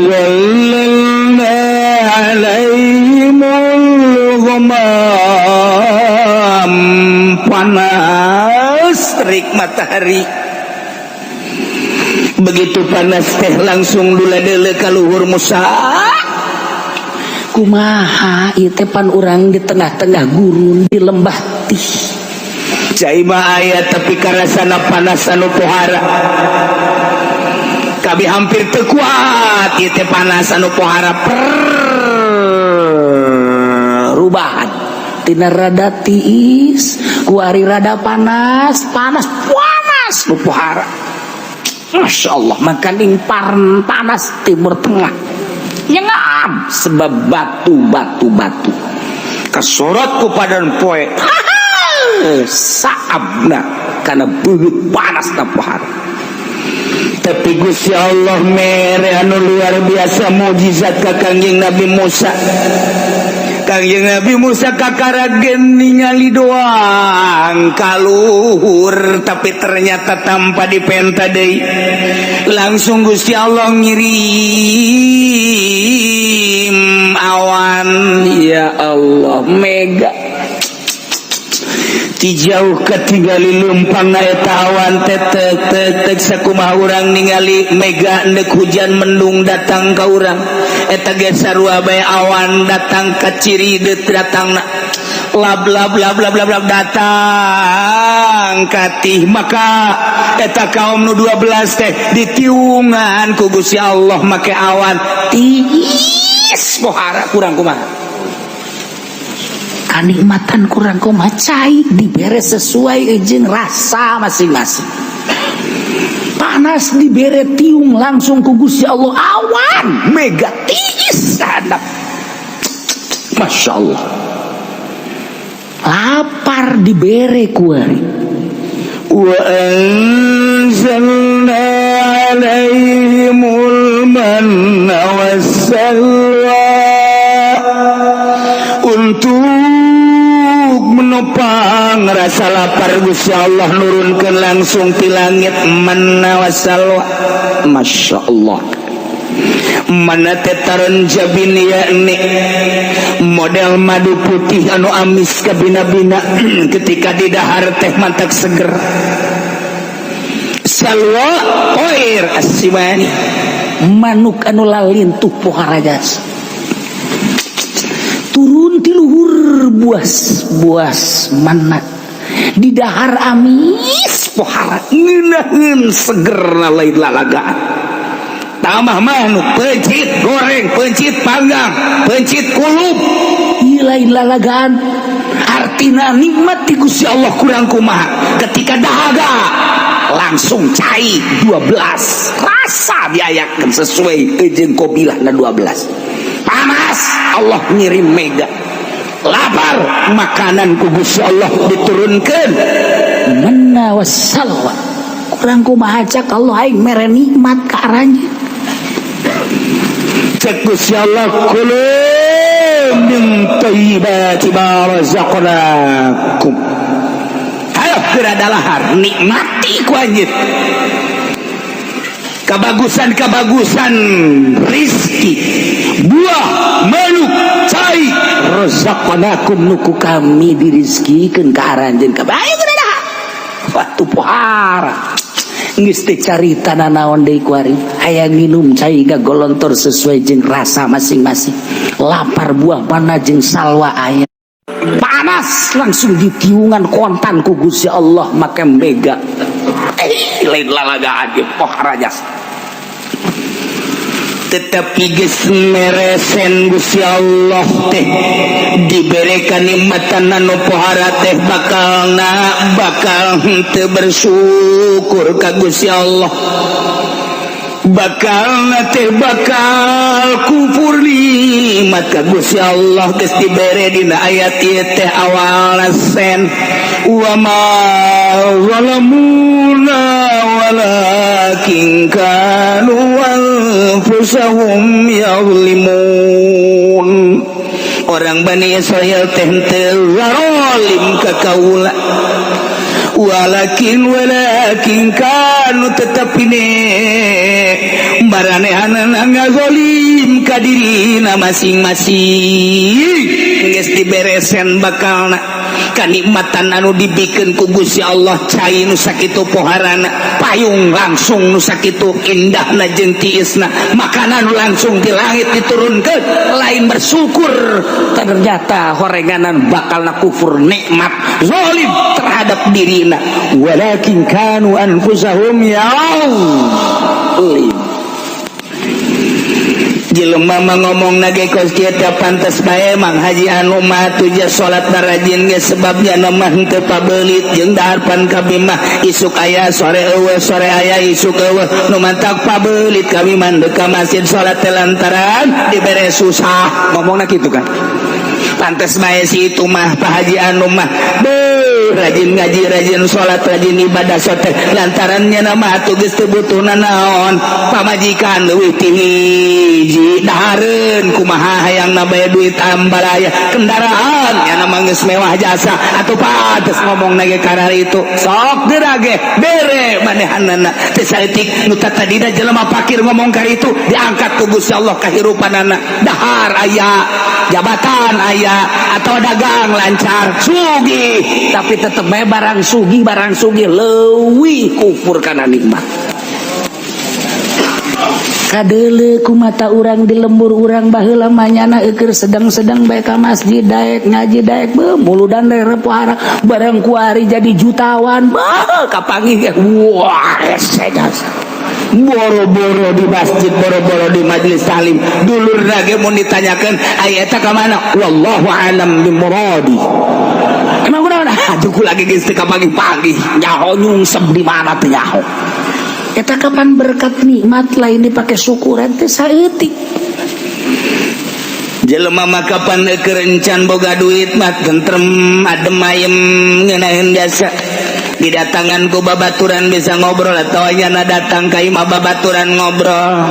Wa alaihimul ghamam. Panas terik matahari, begitu panas teh langsung dula-dele ka luhur. Musa, Kumaha ieu teh, pan urang di tengah-tengah gurun, di lembah Tih? Cai mah aya, tapi karasana panas anu pohara. Kami hampir teu kuat ieu teh, panas anu pohara. Perubahan tina rada tiis kuari rada panas, panas, panas nu pohara. Masya Allah, makaning panas Timur Tengah nyengam sebab batu, batu, batu. Kasorot ku padan poe. Saabna karena beut panas na pohara. Tapi Gusti Allah mere anu luar biasa, mukjizat ka Kangjeng Nabi Musa. Kangjeng Nabi Musa kakaragen ningali doang kaluhur, tapi ternyata tanpa dipenta deui langsung Gusti Allah ngirim awan. Ya Allah, mega. Ti jauh ketinggali lempang na eta awan teh, tek tek tek, sakumaha urang ningali mega ndek hujan, mendung datang ka urang, eta ge sarua bae. Awan datang ka ciri deut datangna, lab lab lab lab lab lab datang katih. Maka eta kaum nu 12 teh ditiungan ku Gusti Allah make awan tiis pohara. Kurang kumaha kanikmatan, kurang kumaha? Cai dibere sesuai jeung rasa masing-masing. Panas dibere tiung langsung ku Gusti Allah awan mega tiis hadap. Masya Allah, lapar dibere kuari. Wa anzalna alaihimul manna wassalwa. Untuk menopang rasa lapar, Gusti Allah nurunkan langsung di langit manna wassalwa. Masya Allah, mana tetaran jabin, yakni model madu putih anu amis kabina-bina, ketika didahar teh mantak seger. Salwa toir asimani. Manuk anu lalintuh pohara jas turun ti luhur, buas buas mana didahar amis pohara, ngeunaheun seger, lain lalagaan. Tambah manuk pencit goreng, pencit panggang, pencit kulub. Ieu lain lalagaan. Artina nikmat di Gusti Allah kurang kumaha? Ketika dahaga langsung cai 12 rasa diayakan sesuai jeung kobilah na 12. Panas Allah ngirim mega, lapar makanan ku Gusti Allah diturunkan. Manna wassalwa, kurang kumaha cak Allah aing mere nikmat ka aranjeun? Cek Gusti Allah, kulu min thayyibati ma razaqnakum. Ayo geura dalahar, nikmati ku anjeun kabagusan-kabagusan rizki, buah, manuk, cai. Razaqnakum, nu ku kami dirizkikeun ka aranjeun kabeh. Ayo geura dahar. Waktu pohara geus teu carita nanaon deui kuari. Hayang minum cai gagolontor sesuai jeung rasa masing-masing. Lapar buah mana jeung salwa aya. Panas langsung ditiungan kontan ku Gusti Allah make mega. Eh, lain lalagaan ge pohara jas. Tetapi geus meresen Gusti Allah teh diberikan nikmatan anu pohara teh bakal na bakal henteu bersyukur ka Gusti Allah, bakal teh bakal kufur nikmat ka Gusti Allah. Geus dibere dina ayat ieu teh awal sen, wa ma zalamuna walakin kanu anfusahum yazlimun. Orang Bani Israel teh henteu zalim ka kaula. Walakin walakin kanu, tetapi ne baranehanana ngazolim ka dirina masing-masing. Geus diberesen bakalna kanikmatan anu dibikeun ku Gusti Allah, cai nu sakitu poharana, payung langsung nu sakitu indahna jeung tiisna, makanan langsung di langit diturunkeun, lain bersyukur. Ternyata horenganan bakalna kufur nikmat, zalim terhadap dirina. Walakin kanu anfusahum ya'lim. Jelema mah ngomong nage kos kieu teh, pantes bae Mang Haji anu mah tuh ja salat rajin ge, sebabnya mah henteu pabelit jeung dahar pan kami mah isuk aya sore eueuh, sore aya isuk eueuh, nu mantak pabelit kami mah deuk ka masjid salat teh lantaran dibere susah. Ngomongna kitu kan, pantes bae si itu mah, Pak Haji anu mah beuh rajin ngaji, rajin salat, rajin ibadah sote, lantarannya nama atuh geus teu butuh nanaon, pamajikan leuwih ti hiji, dahareun kumaha hayang bae, duit ambalaya, kendaraan nya nama geus mewah jasa atuh, pantes ngomong ge karar itu. Sok geura ge bere manehanana teu saeutik, nu tadina jelema pakir ngomong ka itu diangkat ku Gusti Allah kahirupanana, dahar aya, jabatan aya, atau dagang lancar, sugih. Tapi tetep bae barang sugih, barang sugih leuwih kufur kana nikmat. Kadeule ku mata urang di lembur urang baheula manyana eukeur sedang-sedang bae ka masjid, daek ngaji, daek beuh muludan repohara. Barang kuari jadi jutawan, beuh kapanggih ge, wah, hese jasa. Boro-boro di masjid, boro-boro di majelis taklim, dulur ge mun ditanyakeun aya eta ka mana, wallahu alam bi muradi. Emang kunaon atuh kula ge geus teu kapagi-pagi, nyaho nyungsep di mana teu nyaho. Eta kapan berkat nikmat lain dipake syukuran teh saeutik. Jelema mah kapan keur encan boga duit mah tentrem, adem ayem, ngeunaheun jasa. Didatangan ku babaturan bisa ngobrol, atau nyana datang ka imah babaturan ngobrol,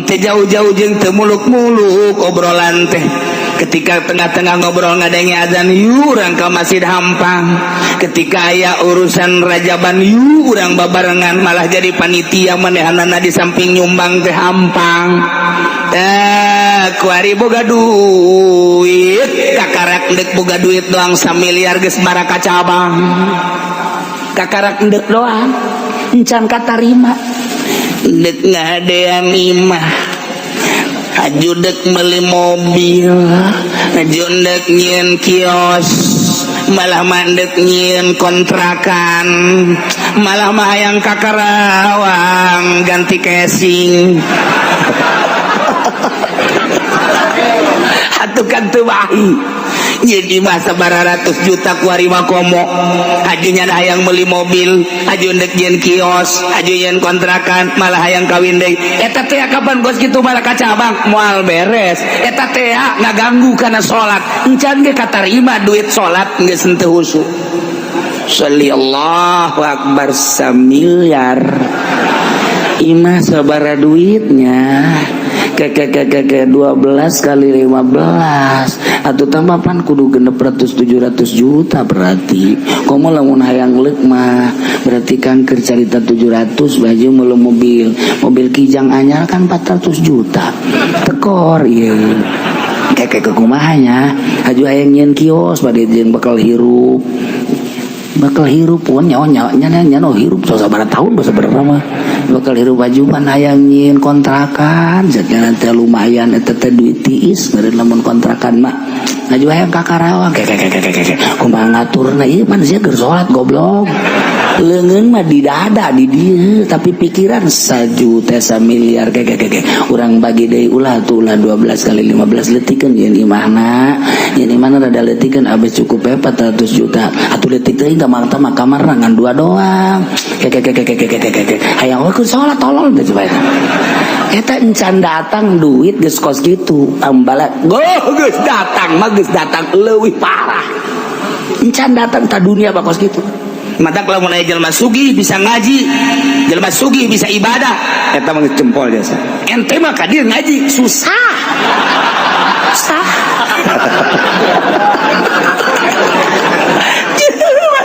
teu jauh-jauh jeung teu muluk-muluk obrolan teh. Ketika tengah-tengah ngobrol ngadenge azan, yuk urang ka masjid, hampang. Ketika aya urusan rajaban, yuk urang babarengan, malah jadi panitia manehanana di samping nyumbang teh, hampang. Eh, kuari boga duit, kakarak ndek boga duit doang samiliar geus baraka cabang. Kakarak endek doang encan katarima. Ndek ngadean imah, aju dek beli mobil, aju ndek nyieun kios, malah mandek nyieun kontrakan, malah mah hayang ka Karawang ganti casing. Atuh kan teu bahi jadi masa ratus juta kuari mah komo hajunya hayang beli mobil, aju ndek nyieun kios, aju nyieun kontrakan, malah hayang kawin deui. Eta teh kapan kos kitu malah kacabang moal beres. Eta teh ngaganggu kana salat, encan ge katarima duit, salat geus henteu husu. Sallallahu akbar, samiliar, imah sabara duitnya ke ke ke ke ke 12 kali 15 atau tambah pan kudu 600 700 juta. Berarti komo lamun hayang leuk mah berarti kan keur carita 700 baju mulu mobil, mobil Kijang anyar kan 400 juta tekor ieu. Kayak ke kumahanya haju hayang nyieun kios bade jeung bakal hirup, bakal hirup pun nyawa nyawa nya nya no hirup so sabaraha tahun bahasa mah bakal hirup. Baju pan hayang nyieun kontrakan zatnya teh lumayan, eta teh duit tiis meureun lamun kontrakan mah. Ngaju hayang ka Karawang, kayak kayak kayak kayak kumaha ngaturna ieu? Pan sia keur salat, goblok. Leungeun mah di dada di dieu, tapi pikiran sajuta samiliar. Kayak kayak kayak urang bagi deui ulah tuh, ulah 12 kali 15, leutikeun yeun imahna, yeun imahna rada leutikeun, abis cukup we 400 juta atuh, leutik teuing kamar mah, kamar ngan dua doang. Kayak kayak kayak kayak kayak kayak hayang we keur salat, tolol teh coba. Eta encan datang duit geus kos kitu ambala go, geus datang mah, geus datang leuwih parah. Encan datang ta dunia mah kos kitu. Mata kalau mulai jelma sugih bisa ngaji, jelma sugih bisa ibadah, eta mah jempol jasa. Ente mah kadir ngaji susah sah.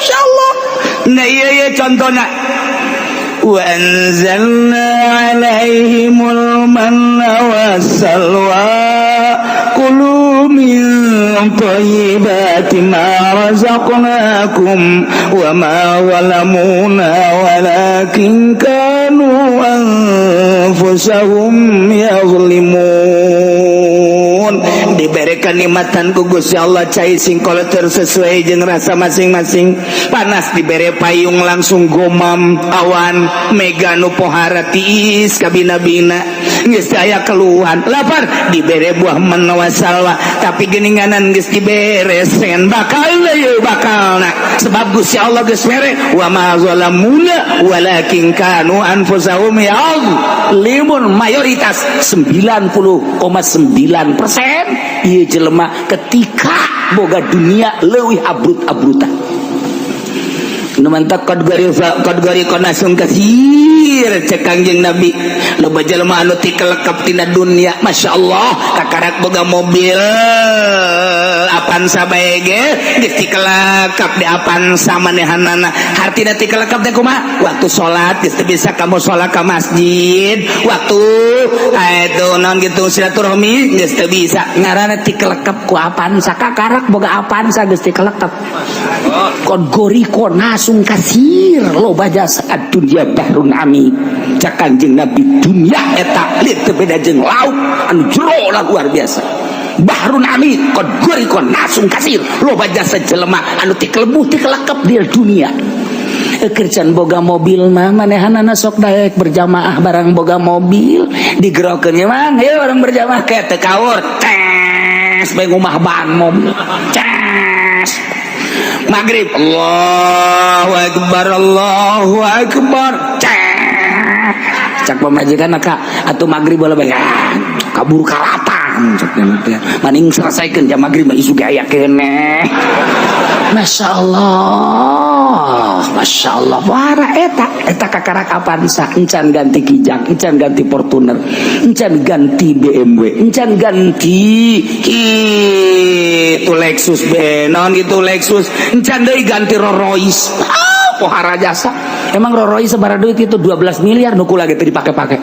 Masya Allah. Nah, iya iya, contohnya وأنزلنا عليهم المن والسلوى كلوا من طيبات ما رزقناكم وما ظلمونا ولكن كانوا أنفسهم يظلمون. Diberi kenikmatan ku Gusti Allah, cai singkoloter sesuai jeung rasa masing-masing. Panas dibere payung, langsung gomam. Awan mega nu pohara tiis kabina-bina, geus aya keluhan. Lapar dibere buah manna salwa, tapi geninganan geus dibere sen bakal ieu bakalna, sebab Gusti Allah geus mere wa ma zalamuna walakin kanu anfusahum limun. Mayoritas 90,9% ieu jelema ketika boga dunia leuwih abrut-abrutan. Nu mantak qad garifa qad gariqa nasun kasir, cek Kangjeng Nabi, loba jelema anu tikelekep tina dunia. Masya Allah, kakarak boga mobil Avanza bae ge geus tikelekep di Avanza manehanana. Hartina tikelekep teh kumaha? Waktu salat geus teu bisa kamu salat ka masjid, waktu itu naon gitu, silaturahmi geus teu bisa, ngaranna tikelekep ku Avanza. Kakarak boga Avanza geus tikelekep. Qad goriqa nasun kasir, loba jasa. Dunia bahrun ami, cak Kanjeng Nabi, dunia eta lit teu beda jeung laut anu jero lah, luar biasa. Bahrun ami qad goriqa nasun kasir, loba jasa jelema anu tikelebuh tikelekep di dunia. Kerjaan boga mobil mah manehanana sok daek berjamaah. Barang boga mobil digerokeun ya, Mang, ayo barang berjamaah ke teu kaur, tes bae ngumah ban mobil, ces maghrib, Allahu akbar, Allahu akbar, cek cak pamajikan kak atau maghrib bola bae kabur kalatan, cek teh maning selesaikan jam maghrib mah isu gaya keneh. Masya Allah, Masya Allah, wara eta eta kakarak Avanza, encan ganti Kijang, encan ganti Fortuner, encan ganti BMW, encan ganti itu Lexus B non itu Lexus, encan deui ganti Rolls Royce. Ah, pohara jasa. Emang Rolls Royce sabaraha duit itu? 12 miliar nu kula gitu dipake-pake.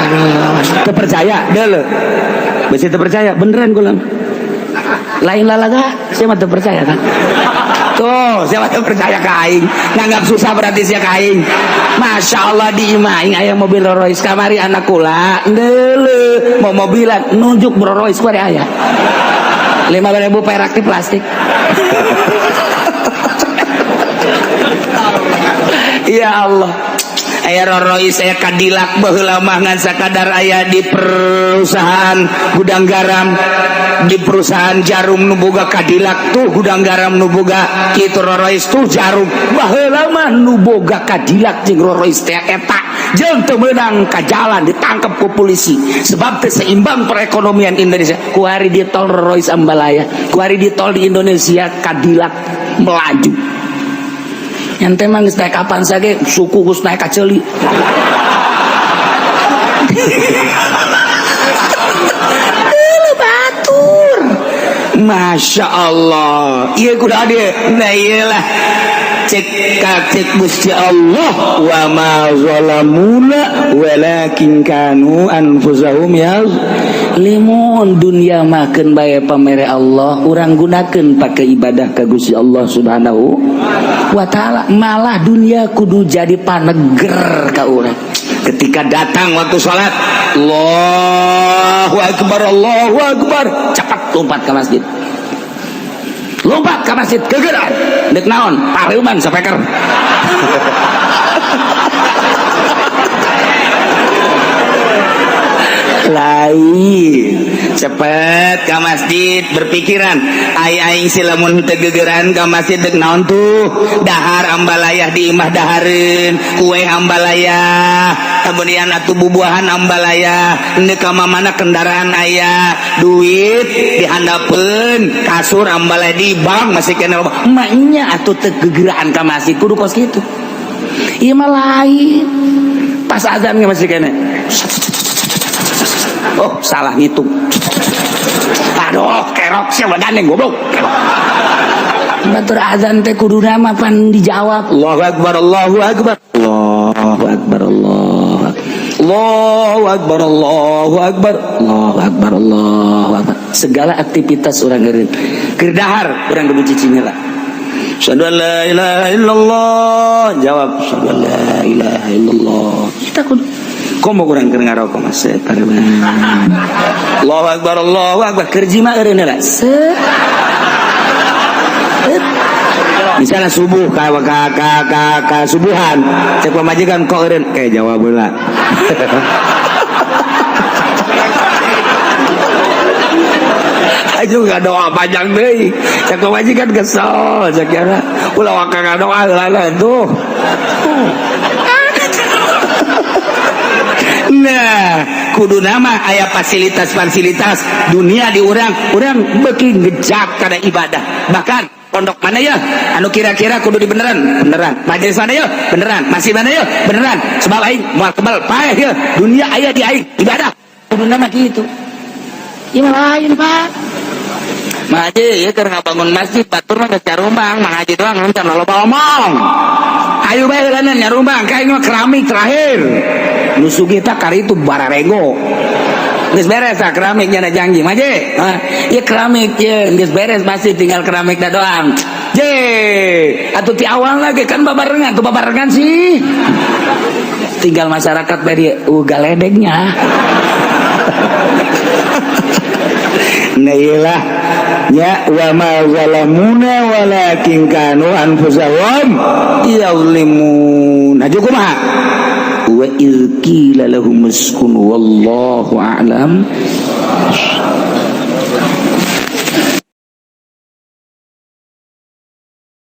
Aduh, terpercaya dulu. Bisa terpercaya beneran kula. Lain lalaga, saya mah percaya kan. Tuh, siapa teu percaya ka aing? Nganggap susah berarti sia ka aing. Masya Allah, di imah aing aya mobil Rolls Royce. Kamari anak kula deuleu mau mobilan, nunjuk Rolls Royce ku aya 5.000 perak di plastik. Ya Allah, aya Rolls Royce, aya Cadillac. Baheula mah ngan sakadar aya di perusahaan gudang garam, di perusahaan jarum nu boga Cadillac tuh, gudang garam nu boga kitu Rolls Royce tuh jarum. Baheula mah nu boga Cadillac jeung Rolls Royce teh eta jeung teu meunang ka jalan, ditangkap ku polisi sebab teu seimbang perekonomian Indonesia. Kuari di tol Rolls Royce ambalaya, kuari di tol di Indonesia Cadillac melaju. Yang mah geus naik Avanza ge suku geus naik ka ceuli. Batur. Masya Allah. Iya kudu adil. Nah iyalah. Cek cek Gusti Allah wa ma zalamuna walakin kanu anfusahum limun. Dunia makan bae pamere Allah, urang gunakeun pakai ibadah ka Gusti Allah Subhanahu wa taala. Malah dunia kudu jadi paneger ka urang. Ketika datang waktu sholat, Allahu akbar, Allahu akbar, cepat lompat ke masjid, lompat ke masjid kegeran dek naon, pareuman sapeker. Lain cepet ke masjid berpikiran ai aing si lamun teu gegeran ke masjid dek naon tuh? Dahar ambalayah di imah, dahareun kue ambalayah, kemudian atuh bubuahan ambalayah. Ini ka mana kendaraan aya, duit dihandapeun kasur ambalaya, di bank masih kena maknya atuh teu gegeraan ka masjid kudu kos kitu. Ieu mah lain, pas azan masih kena, oh salah ngitung, aduh kerok, siapa gandeng goblok kerok. Batur azan teh kuduna mah pan dijawab. Allahu akbar, Allahu akbar, Allahu akbar, Allahu akbar, Allahu akbar, Allahu akbar, Allahu akbar, Allahu akbar. Segala aktivitas urang eureun. Keur dahar urang kudu cicing heula. Asyhadu an la ilaha illallah. Jawab, asyhadu an la ilaha illallah. Kita kudu komo urang keur ngarokok mah set. Allahu akbar, Allahu akbar. Keur jima eureun heula. Set. Misalnya subuh ka ka ka ka, ka subuhan, cek pamajikan kok eureun, kayak jawab heula. Ayo nggak doa panjang deui. Cek pamajikan kesel, cek ya ulah waka ngadoa heula tuh. Nah, kudu nama aya fasilitas-fasilitas dunia di urang, urang beuki ngejak kana ibadah. Bahkan pondok mana ya anu kira-kira kudu dibeneran, beneran. Majelis mana ya, beneran. Masih mana ya, beneran. Sebab aing moal kebal paeh ya, dunia aya di aing ibadah. Kudu nama gitu. Ieu mah lain, Pak. Mang Haji, ya keur ngabangun masjid, batur mah geus nyarumbang, Mang Haji doang encan loba omong. Ayo bae heulanan nyarumbang, ka aing mah keramik terakhir. Nu sugih tah kari itu bararego. Geus beres tah keramik nya janji, Mang Haji. Ah, ieu keramik ye geus beres masih tinggal keramik da doang. Je, atuh ti awal lagi kan babarengan, tuh babarengan sih. Tinggal masyarakat bae dia galedegnya. Nah iyalah ya, wa ma zalamuna walakin kanu anfusahum yazlimun. Aju kumaha? Wa iz qila lahum uskunu wallahu a'lam.